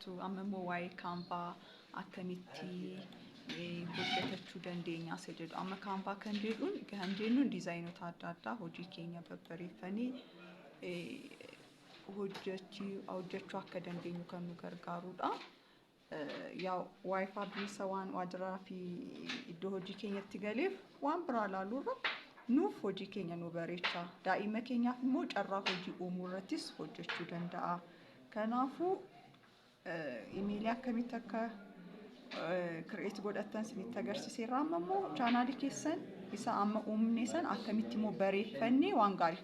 Jirtu amma immoo waa'ee Canva akkamitti hojjetachuu dandeenya isa jedhu. Amma Canva kan jedhuun kan jennuun diizaayinoota adda addaa hojii keenya babbareeffanii hojjechuu akka dandeenyu kan nu gargaarudha. Yaa WiFi bilisa waan waajjiraa fi iddoo hojii keenyatti galeef waan biraa ilaaluurra nuuf hojii keenya nu bareecha. Daa'ima keenyaaf immoo carraa hojii uumuu irrattis hojjechuu danda'a. Kanaafuu imeelii akkamitti akka create godhattan isinitti agarsiiseera. Amma immoo chaanaalii keessan isa amma uumne san akkamitti immoo bareeffannee waan gaarii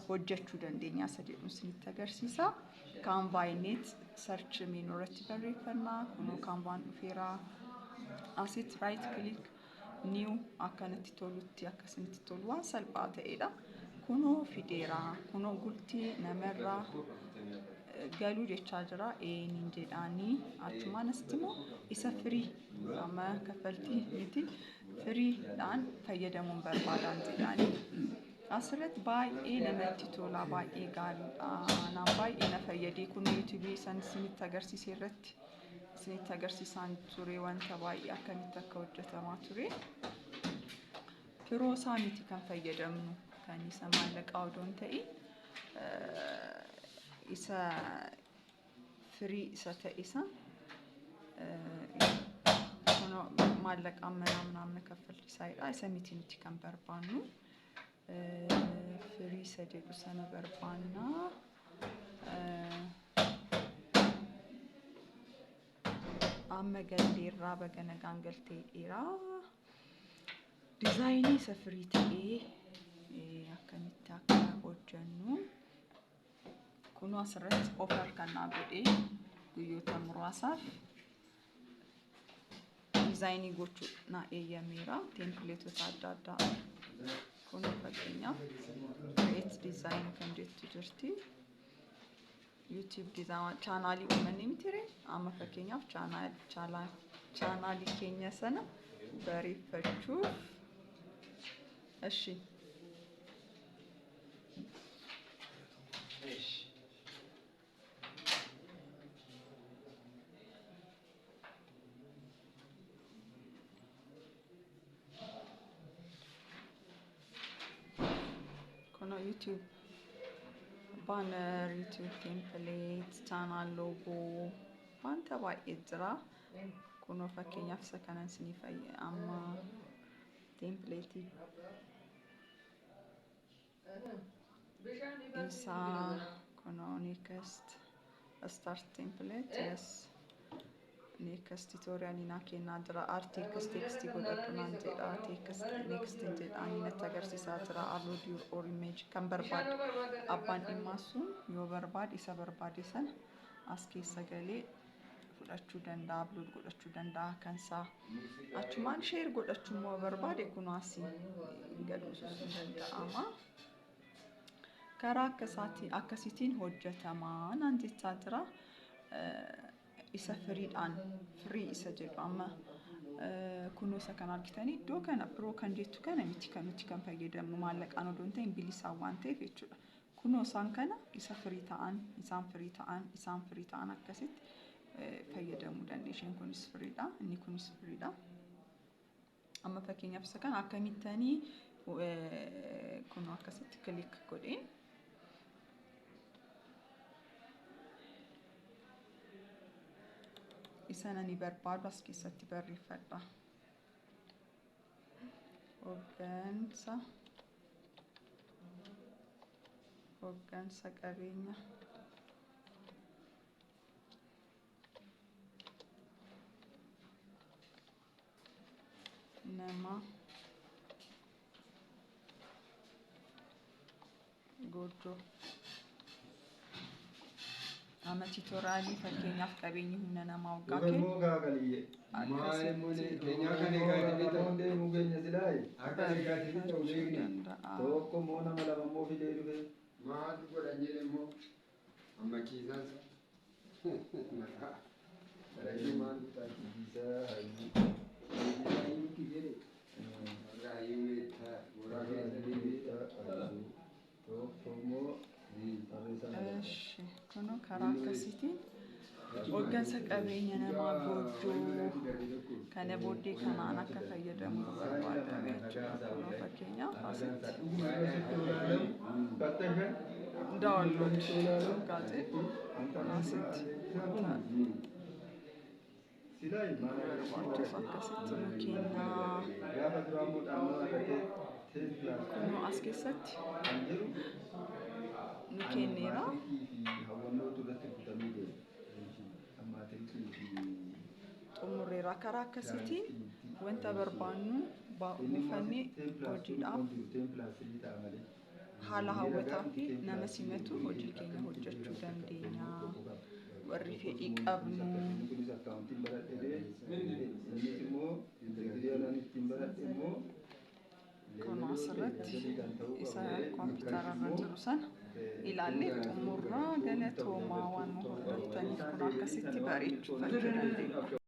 hojjechuu dandeenya isa jedhu isinitti agarsiisa. Canva jennee search menu irratti barreeffannaa. Kunoo Canvaan dhufeera. Asitti right click, new, akkanatti tolutti akkasinitti tolu waan salphaa ta'edha. Kunoo fideera. Kunoo gultii namarraa galuu jechaa jira. Eeniin jedhaanii achumaan asitti immoo isa free, amma kaffaltii miti, freedhaan fayyadamuun barbaadan jedhaanii. Asirratti baay'ee namatti tola, baay'ee gaariidha. Naan baay'ee na fayyadee. Kun YouTubeii san isinitti agarsiise irratti isinitti agarsiisaan ture wanta baay'ee akkamitti akka hojjetamaa ture. Pro isaa miti kan fayyadamnu, kan isa maallaqaa odoo hin ta'in isa free isa ta'e isa kunoo maallaqaan manaa ምናምን kaffalchiisaadha. Isa miti nuti kan barbaannu. Free isa jedhu sana barbaanna. Amma galleerraa, baga nagaan galtee dhiiraa. Dizaayinii isa free ta'ee akkamitti akka hojjennu kunoo asirratti offer kan naa godhee guyyoota muraasaaf diizaayinii gochuu naa eeyyameera. Templateota adda addaa kunoo fakkeenyaaf create design kan jettu jirti. YouTube design chaanaalii uummanni mitire amma fakkeenyaaf chaanaalii keenya sana bareeffachuuf እሺ. እሺ. Kunoo YouTube banner, YouTube template, channel logo wanta baay'ee jira. Kunoo fakkeenyaaf isa kanan isinii amma template isaa kunoo next, start template, yes, next, tutorial naa kennaa jira. Add text, text godhadhu naan jedha. Text, next jedhaanii natti agarsiisaa jira. Upload your or image kan barbaade, abbaan dhimmaa sun yoo barbaade isa barbaade sana as keessa galee fudhachuu danda'a, upload godhachuu danda'a kan isaa. Achumaan share godhachuu immoo barbaade kunoo asii galuusuus hin danda'ama. Karaa akkasaatiin akkasitiin hojjetamaa naan jechaa jira. Isa freedhaan, free isa jedhu amma kunoo isa kan argitanii iddoo kana pro kan jettu kana miti kan nuti kan fayyadamnu, maallaqaan odoo hin ta'in bilisaan waan ta'eef jechuudha. Kunoo isaan kana isa free ta'an, isaan free ta'an, isaan free ta'an akkasitti fayyadamuu dandeenya. Isheen kunis freedha, inni kunis freedha. Amma fakkeenyaaf isa kana akkamittanii kunoo akkasitti click godheen isa nani barbaadu as keessatti barreeffadha. Hooggansa qabeenya nama goojjoo. Amma tutorialii fakkeenyaaf qabeenyi humna namaa waggaa Dhuga kennu immoo gaagaliyyee. Maal immoo keenyaa kan eegaati Nama hundee himuu keenya silaayi. Akka eegaati ta'u barreeffachuu beekne. danda'a. Tokko immoo nama lama immoo fidee dhufe. Maaltu godhan jedhe immoo amma kiisaansa. Maqaa. Hayyuu maal taate? Isaa hayyuu. Hayyuutti jedhe. Warra hayyuu meettaa mooraa keessa deemee. Tokko immoo tarree sana. እሺ, kunoo karaa akkasiitiin Hooggansa qabeenya namaa gochuu kana booddee kanaan akka fayyadamu barbaadame jechuudha. Kunoo fakkeenyaaf asitti download gaazexaa kun asitti wanta barbaachisu akkasitti nu kennaa. Kunoo as keessatti nu kenneera. Xumurreera. Karaa akkasiitiin wanta barbaannu buufannee hojiidhaaf haala hawwataa fi nama simatu hojii keenya hojjechuu dandeenya. Warri fedhii qabnu kun asirratti isa kompiitara irra jiru sana ilaallee xumurraa. Galatoomaa waan nu hordoftaniif. Kun akkasitti bareechuu dandeenya.